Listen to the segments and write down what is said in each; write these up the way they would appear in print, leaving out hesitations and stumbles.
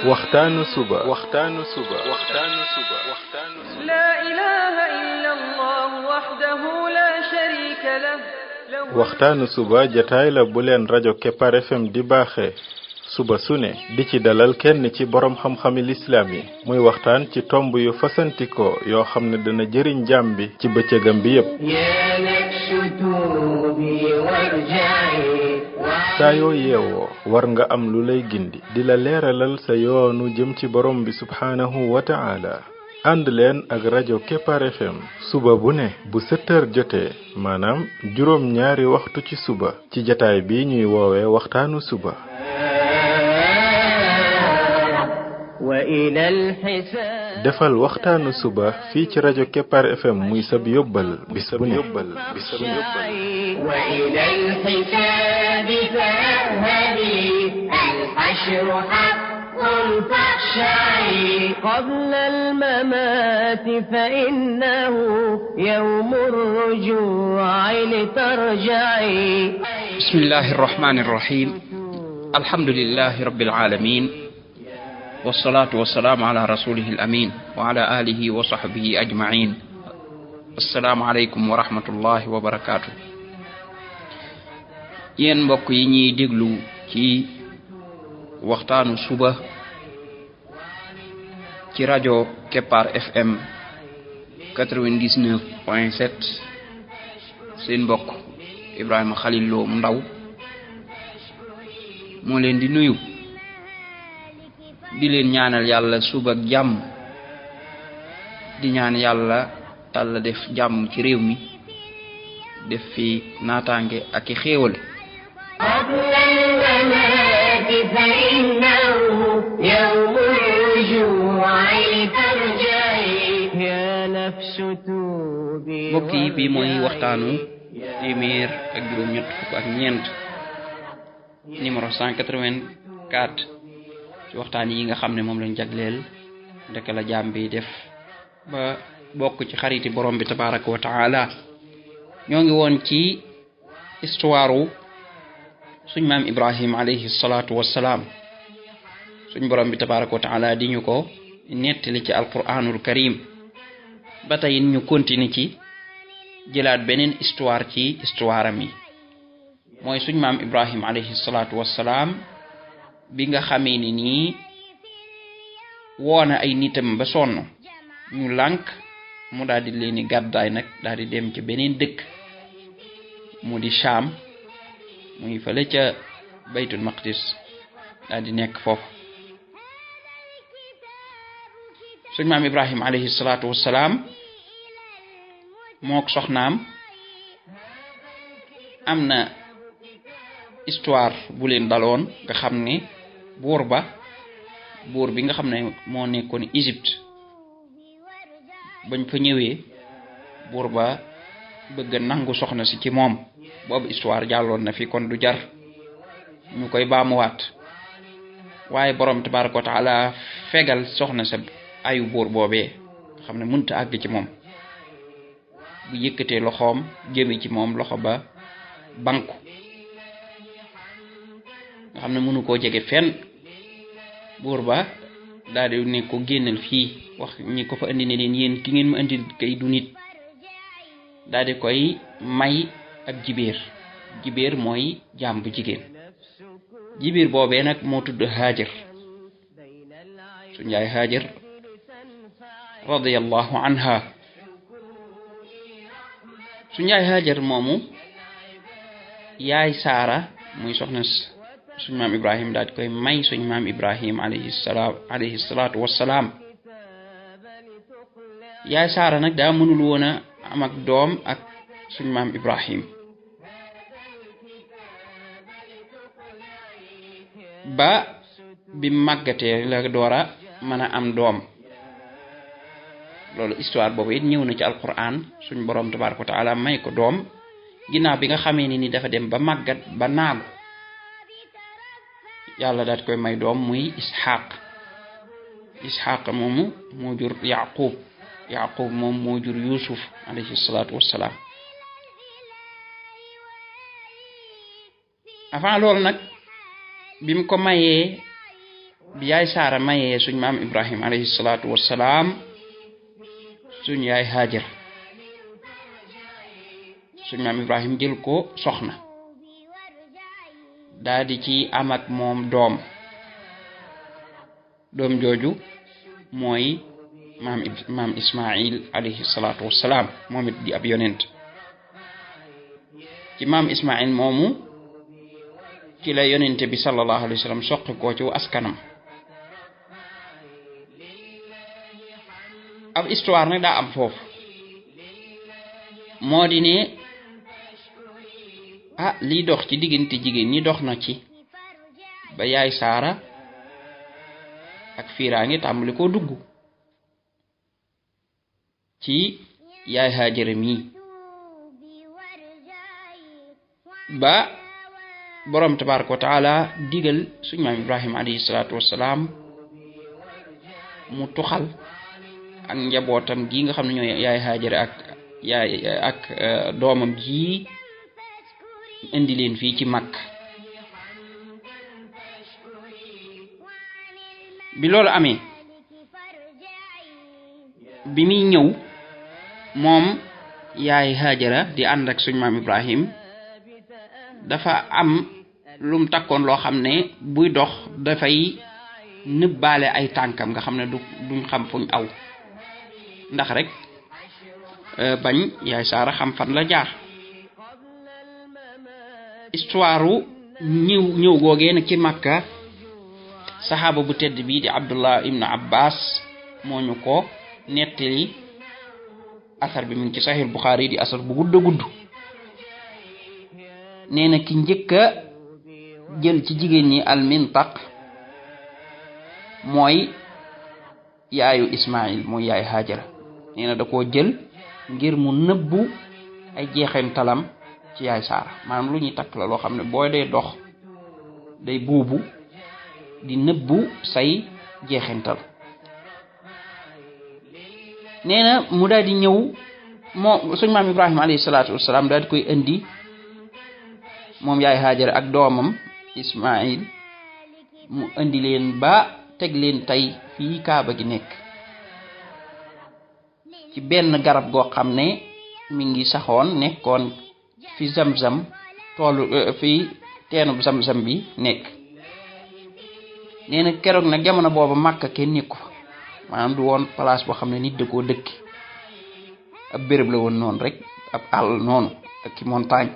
waxtaanu suba لا إله إلا الله وحده لا شريك له waxtaanu suba jataay la bu leen rajo Kepar FM di baaxee suba su ne di ci dalal kenn ci borom xam-xami lislaam yi muy waxtaan ci tomb yu fasantikoo yoo xam ne dana jëriñ jaam bi ci bëccëgam bi yépp saa yoo yeewoo war nga am lu lay gindi di la leeralal sa yoonu jëm ci borom bi subhaanahu wa ta'ala ànd leen ak rajo Kepar FM suba bu ne bu 7h jotee maanaam juróom ñaari waxtu ci suba ci jataay bi ñuy woowee waxtaanu suba defal waxtaanu suba fii ci rajo Kepar FM muy sab yóbbal bis bu ne قبل الممات فإنه يوم الرجوع لترجعي بسم الله الرحمن الرحيم الحمد لله رب العالمين والصلاة والسلام على رسوله الأمين وعلى آله وصحبه أجمعين السلام عليكم ورحمة الله وبركاته yéen mbokk yi ñuy déglu ci waxtaanu suba ci rajo Kepar FM 99.7 seen mbokk Ibrahima Khalil Lo mu ndaw moo leen di nuyu di leen ñaanal yàlla suba ak jàmm di ñaan yàlla Yàlla def jàmm ci réew mi def fi naataange ak i xéewal mbokk yi bi mooy waxtaanu téeméer ak juróom-ñett fukk ak ñeent numéro 184 ci waxtaan yi nga xam ne moom lañ jagleel ndeka la jaam bi def ba bokk ci xariti borom bi tabaraka wa taala ñoo ngi woon ci histoire suñ maam Ibrahim alayhi salatu wassalaam suñ borom bi tabaraka wa taala di ñu ko nettali ci alquranul karim ba tey ñu continuer ci jëlaat beneen histoire ci histoire am yi mooy suñ maam Ibrahim alayhi salatu wassalaam bi nga xamee ni nii woona ay nitam ba sonn ñu lànk mu daal di leen di gàddaay nag daal di dem ci beneen dëkk mu di Sham muy fële ca baytul maqdis daal di nekk foofu suñ maam Ibrahim alayhi salatu wassalaam mook soxnaam am na histoire bu leen daloon nga xam ne buur bi nga xam ne moo nekkoon Égypte bañ fa ñëwee buur ba bëgg nangu soxna si ci moom boobu histoire jàlloon na fi kon du jar ñu koy baamuwaat waaye borom tabaraka wa taala fegal soxna sa ayu buur boobee xam ne mënta àgg ci moom bu yëkkatee loxoom jëme ci moom loxo ba banku nga xam ne mënu koo jege fenn buur ba daal di ne ko génnal fii wax ñi ko fa andi ne leen yéen ki ngeen ma andi kay du nit daal di koy may ak jibéer mooy jaam bu jigéen jibéer boobee nag moo tudd Hajar suñ yaay Hajar radiyallahu anha suñ yaay Hajar moomu yaay Saara muy soxna suñ maam Ibrahim daal di koy may suñ maam Ibrahim alayhi salatu wassalaam yaay Saara nag daa mënul woon a am ak doom ak suñ maam Ibrahim ba bi màggatee la doora mën a am doom loolu histoire boobu it ñëw na ci alquran suñ borom tabaraka wa taala may ko doom ginnaaw bi nga xamee ni dafa dem ba màggat ba naagu yàlla daal koy may doom muy Ishaq moomu moo jur Yaqub moom moo jur Yusuf alayhi salatu wassalaam avant loolu nag bi mu ko mayee bi yaay Saara mayee suñ maam Ibrahim alayhi salaatu wassalaam suñ yaay Hajar suñ maam Ibrahim jël ko soxna daa di ci am ak moom doom jooju mooy maam Ismail alayhi salaatu wassalaam moom it di ab yonent ci maam Ismail moomu ci la yonente bi sallallahu alayhi wa sallam soqi koo ci askanam ab histoire nag daa am foofu moo di ne liy dox ci diggante jigéen ñi dox na ci ba yaay Saara ak fiiraange tàmbali koo dugg ci yaay Haajara mi ba borom tabaraka wa taala digal suñu maam Ibrahima alayhi salaatu wassalaam mu tuxal ak njabootam gi nga xam ne ñooy yaay Haajara ak doomam ji indi leen fii ci Makka bi loolu amee bi muy ñëw moom yaay Haajara di ànd ak suñu maam Ibrahim dafa am lum takkoon loo xam ne buy dox dafay nëbbaale ay tànkam nga xam ne duñ xam fuñ aw ndax rek bañ yaay Saara xam fan la jaar histoire ñëw googee nag ci Makka saxaaba bu tedd bi di Abdullah ibn Abbas moo ñu ko nettali asar bi mu ngi ci Sahih Bukhari di asar bu gudd nee na ki njëkk a jël ci jigéen ñi al-Mintaq mooy yaayu Ismaïl mooy yaay Haajara nee na da koo jël ngir mu nëbbu ay jeexintalam ci yaay Saara maanaam lu ñuy takk la loo xam ne booy dee dox day buubu di nëbbu say jeexintal nee na mu daal di ñëw moo suñ maam Ibrahima alayhi salaatu wassalaam daal di koy indi moom yaay Haajara ak doomam Ismaïl mu indi leen ba teg leen tey fii Kaaba gi nekk ci benn garab goo xam ne mi ngi saxoon nekkoon fi Zamzam toolu fi teenu Zamzam bi nekk nee na keroog nag jamono booba Makka kenn nekku fa maanaam du woon place boo xam ne nit da koo dëkki ab béréb la woon noonu rek ab àll noonu ak ki montagne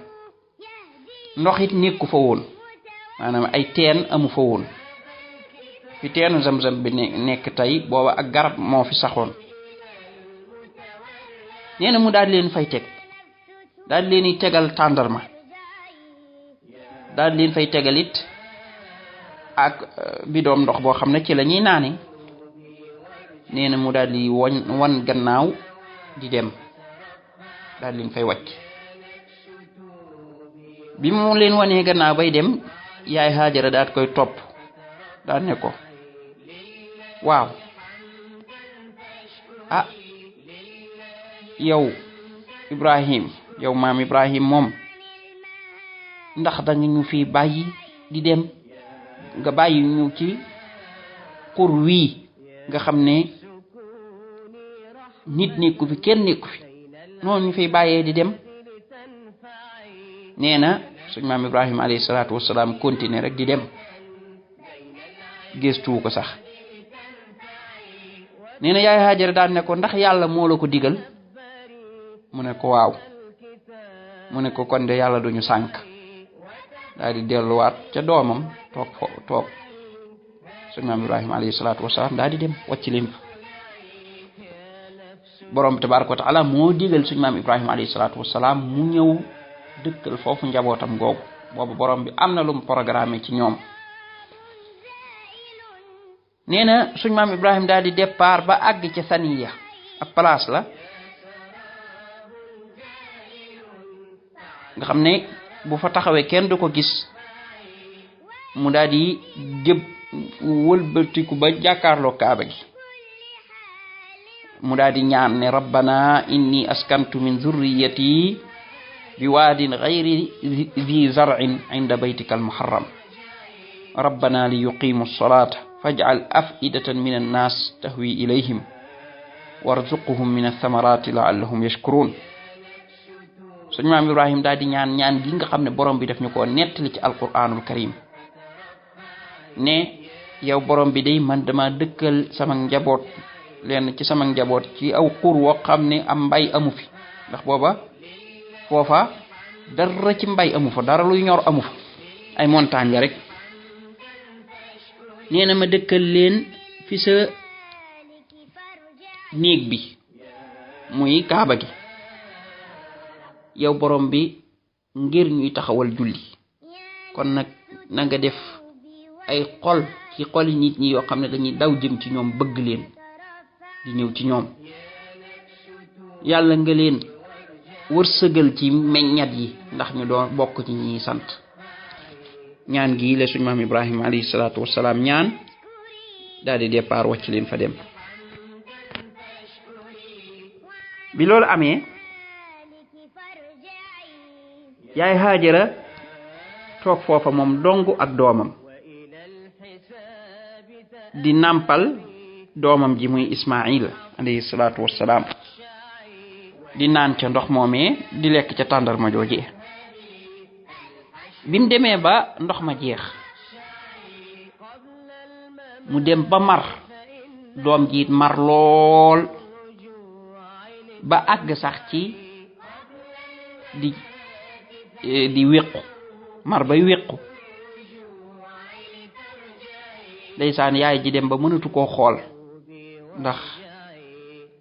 ndox it nekku fa woon maanaam ay teen amu fa woon fi teenu Zamzam bi nekk tey booba ak garab moo fi saxoon nee na mu daal leen fay teg daal leen tegal tàndarma daal leen fay tegal it ak bidoom ndox boo xam ne ci la ñuy naane nee na mu daal di wan gannaaw di dem daal leen fay wàcc bi mu leen wanee gannaaw bay dem yaay Haajara daal koy topp daal ne ko waaw yow Ibrahim yow maam Ibrahim moom ndax da nga ñu fi bàyyi di dem nga bàyyi ñu ci xur wii nga xam ne nit nekku fi kenn nekku fi noonu ñu fiy bàyyee di dem nee na suñ maam Ibrahim alayhi salaatu wassalaam continuer rek di dem gëstu ko sax nee na yaay Haajara daan ne ko ndax yàlla moo la ko digal mu ne ko waaw mu ne ko kon de yàlla duñu sànk daal di delluwaat ca doomam toog suñ maam Ibrahim alayhi salaatu wassalaam daal di dem wàcc leen fa borom tabaaraka wa taala moo digal suñ maam Ibrahim alayhi salaatu wassalaam mu ñëw dëkkal foofu njabootam googu boobu borom bi am na lu mu programme ci ñoom nee na suñ maam Ibrahim daal di départ ba àgg ca Saniya ab place la nga xam ne bu fa taxawee kenn du ko gis mu daal di wëlbatiku ba jàkkaarloo Kaaba gi mu daal di ñaan ne rabbana inni askantu min zurriyati bi waadin ghayri zi zar'in inda baytika al muharram rabbana li yuqimu salata faj'al af'idatan min an-nas tahwi ilayhim warzuqhum min ath-thamarati la'allahum yashkurun. suñu maam Ibrahim daal di ñaan gi nga xam ne borom bi daf ñu ko nettali ci alquranul karim ne yow borom bi day man dama dëkkal sama njaboot leen ci sama njaboot ci aw xur woo xam ne am mbay amu fi ndax booba foofa dara ci mbay amu fa dara luy ñor amu fa ay montagne la rek. nee na ma dëkkal leen fi sa néeg bi muy kaaba gi yow borom bi ngir ñuy taxawal julli kon nag na nga def ay xol ci xoli nit ñi yoo xam ne dañuy daw jëm ci ñoom bëgg leen di ñëw ci ñoom yàlla nga leen wërsëgal ci meññat yi ndax ñu doon bokk ci ñi sant. ñaan gi la suñu maam Ibrahima alayhi salaatu wassalaam ñaan daal di départ wàcc leen fa dem. bi loolu amee yaay Haajara toog foofa moom dong ak doomam di nàmpal doomam ji muy Ismaïl alayhi salaatu wassalaam di naan ca ndox moomee di lekk ca tàndarma jooje. bi mu demee ba ndox ma jeex mu dem ba mar doom ji mar lool ba àgg sax ci di wéqu mar bay wéqu ndeysaan yaay ji dem ba mënatu koo xool ndax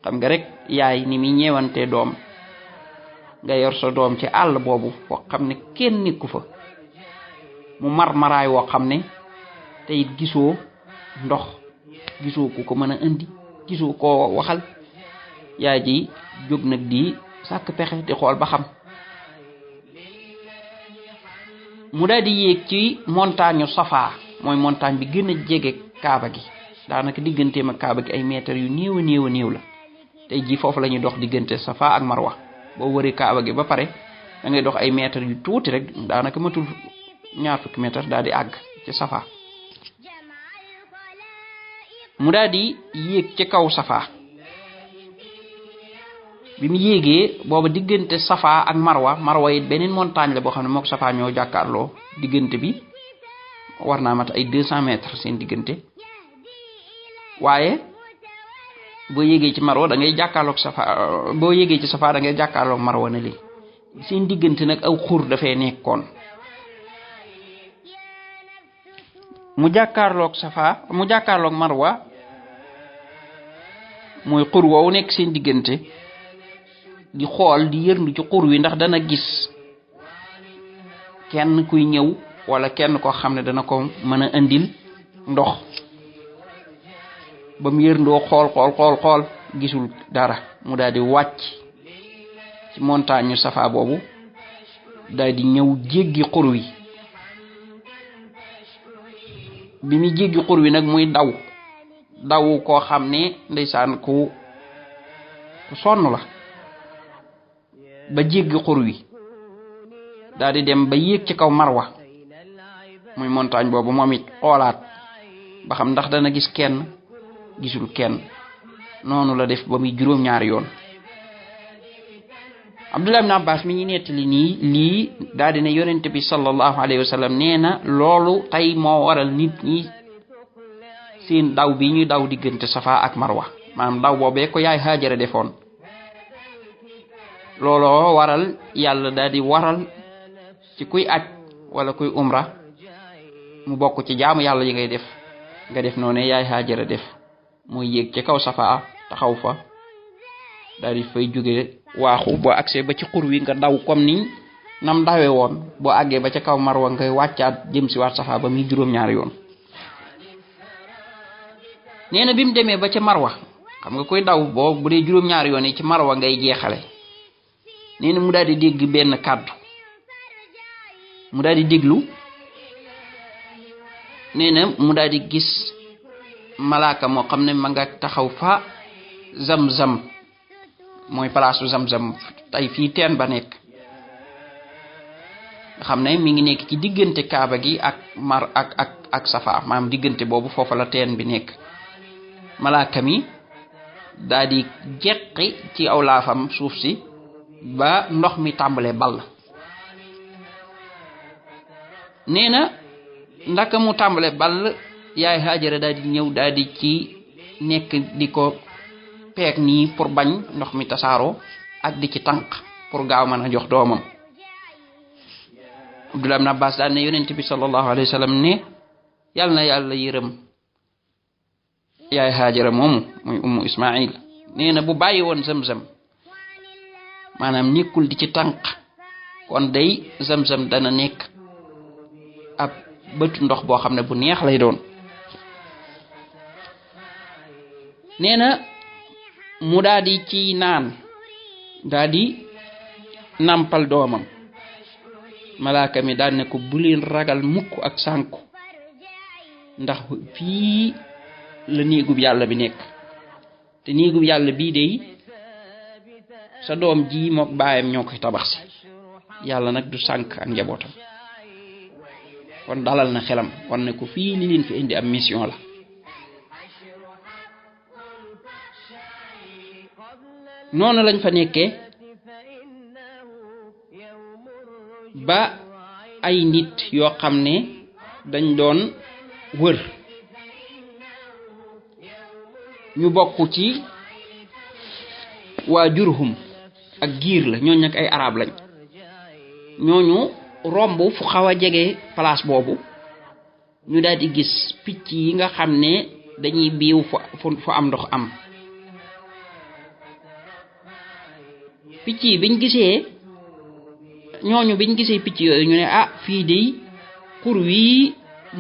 xam nga rek yaay ni muy ñeewante doom nga yor sa doom ci àll boobu foo xam ne kenn nekku fa mu mar maraay woo xam ne te it gisoo ndox gisoo ku ko mën a indi gisoo koo waxal yaay ji jóg nag di sàkk pexe di xool ba xam mu daal di yéeg ci montagne Safa mooy montagne bi gën a jege kaaba gi daanaka digganteem ak kaaba gi ay mètres yu néew a néew la tey jii foofu la ñuy dox diggante Safa ak Marwa boo wëree kaaba gi ba pare da ngay dox ay mètres yu tuuti rek daanaka matul ñaar fukki mètres daal di àgg ci Safa. mu daal di yéeg ci kaw Safa bi mu yéegee booba diggante Safa ak Marwa it beneen montagne la boo xam ne mook Safa ñoo jàkkaarloo diggante bi war naa mat ay 200 mètres seen diggante waaye boo yéegee ci Marwa da ngay jàkkaarloog Safa boo yéegee ci Safa da ngay jàkkaarloog Marwa na li seen diggante nag aw xur dafay nekkoon mu jàkkaarloog Marwa mooy xur woowu nekk seen diggante di xool di yërndu ci xur wi ndax dana gis kenn kuy ñëw wala kenn koo xam ne dana ko mën a indil ndox ba mu yërndoo xool gisul dara mu daal di wàcc ci montagne Safa boobu daal di ñëw jéggi xur wi bi mu jéggi xur wi nag muy daw koo xam ne ndeysaan ku sonn la ba jéggi xur wi daal di dem ba yéeg ci kaw Marwa muy montagne boobu moom it xoolaat ba xam ndax dana gis kenn gisul kenn noonu la def ba muy juróom-ñaari yoon. Abdullah ibn Abbas mi ñu nettali nii lii daal di ne yonent bi sallallahu alayhi wa sallam nee na loolu tey moo waral nit ñi seen daw bi ñuy daw diggante Safa ak Marwa maanaam daw boobee ko yaay Haajara defoon looloo waral yàlla daal di waral ci kuy aj wala kuy umra mu bokk ci jaamu yàlla yi ngay def nga def noonu yaay Haajara def muy yéeg ci kaw Safa taxaw fa daal di fay jóge waaxu boo agsee ba ci xur wi nga daw comme ni nam dawe woon boo àggee ba ca kaw Marwa ngay wàccaat jëm si waat Safa ba muy juróom-ñaari yoon. nee na bi mu demee ba ca Marwa xam nga koy daw boo bu dee juróom-ñaari yoon yi ci Marwa ngay jeexale nee na mu daal di dégg benn kàddu mu daal di déglu nee na mu daal di gis malaaka moo xam ne ma nga taxaw fa Zamzam mooy palaasu Zamzam tey fii teen ba nekk xam ne mi ngi nekk ci diggante kaaba gi ak ak safa maanaam diggante boobu foofa la teen bi nekk malaaka mi daa di jeqi ci aw laafam suuf si ba ndox mi tàmbalee ball nee na ndaka mu tàmbalee ball yaay Haajara daa di ñëw daa di ci nekk di ko peeg nii pour bañ ndox mi tasaaroo ak di ci tànk pour gaaw mën a jox doomam Abdullah ibn Abbas daal ne yonent bi sallallahu alayhi wa sallam ne yàlla na yàlla yërëm yaay Haajara moomu muy ummu Ismaïl nee na bu bàyyi woon Zamzam maanaam nekkul di ci tànk kon day Zamzam dana nekk ab bëtu ndox boo xam ne bu neex lay doon nee na mu daal di ci naan daal di nampal doomam malaaka mi daal ne ko bu leen ragal mukk ak sànku ndax fii la néegub yàlla bi nekk te néegub yàlla bii day sa doom ji mook baayam ñoo koy tabax si yàlla nag du sànk ak njabootam kon dalal na xelam kon ne ko fii li leen fi indi am mission la noonu lañ fa nekkee ba ay nit yoo xam ne dañ doon wër ñu bokk ci waa Jurhum ak giir la ñooñu nag ay arab lañ ñooñu romb fu xaw a jege place boobu ñu daal di gis picc yi nga xam ne dañuy biiw fu am ndox am picc yi biñ gisee picc yooyu ñu ne ah fii de xur wii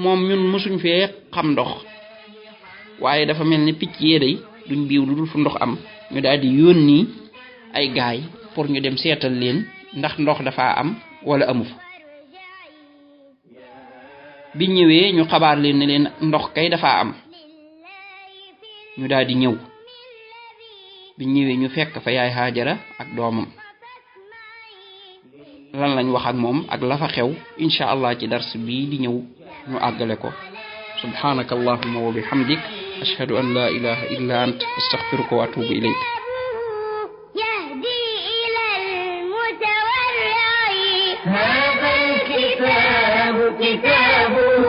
moom ñun mësuñ fee xam ndox waaye dafa mel ni picc yee day duñ biiw lu dul fu ndox am ñu daal di yónni ay gaay pour ñu dem seetal leen ndax ndox dafa am wala amu fa bi ñëwee ñu xabaar leen ne leen ndox kay dafa am ñu daal di ñëw bi ñëwee ñu fekk fa yaay Haajara ak doomam lan lañ wax ak moom ak la fa xew insha allah ci dars bii di ñëw ñu àggale ko subhanaka allahumma wa bihamdik ashhadu an la ilaha illa ant astaghfiruka wa atubu ilayk هذا الكتاب كتابه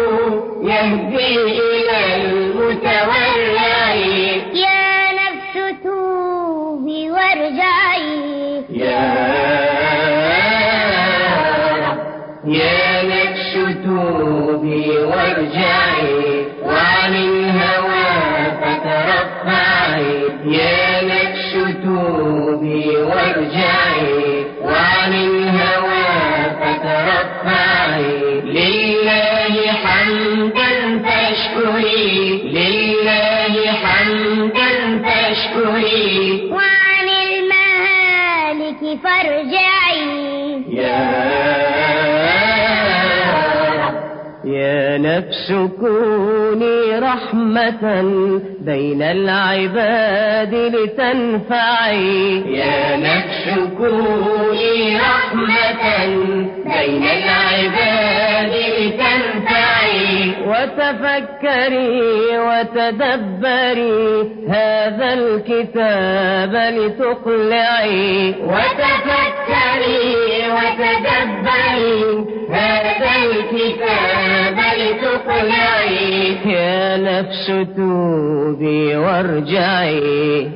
يهدي إلى المتورع يا نفس توبي وارجعي يا نفس توبي وارجعي وعن الهوى فترفعي يا نفس توبي وارجعي وعن الهوى فترفعي لله حمدا تشكري لله حمدا تشكري وعن المهالك فارجعي يا نفس كوني رحمة بين العباد لتنفعي يا نفس كوني رحمة بين العباد لتنفعي وتفكري وتدبري هذا الكتاب لتقلعي وتفكري وتدبري هذا الكتاب لتقلعي يا نفس توبي وارجعي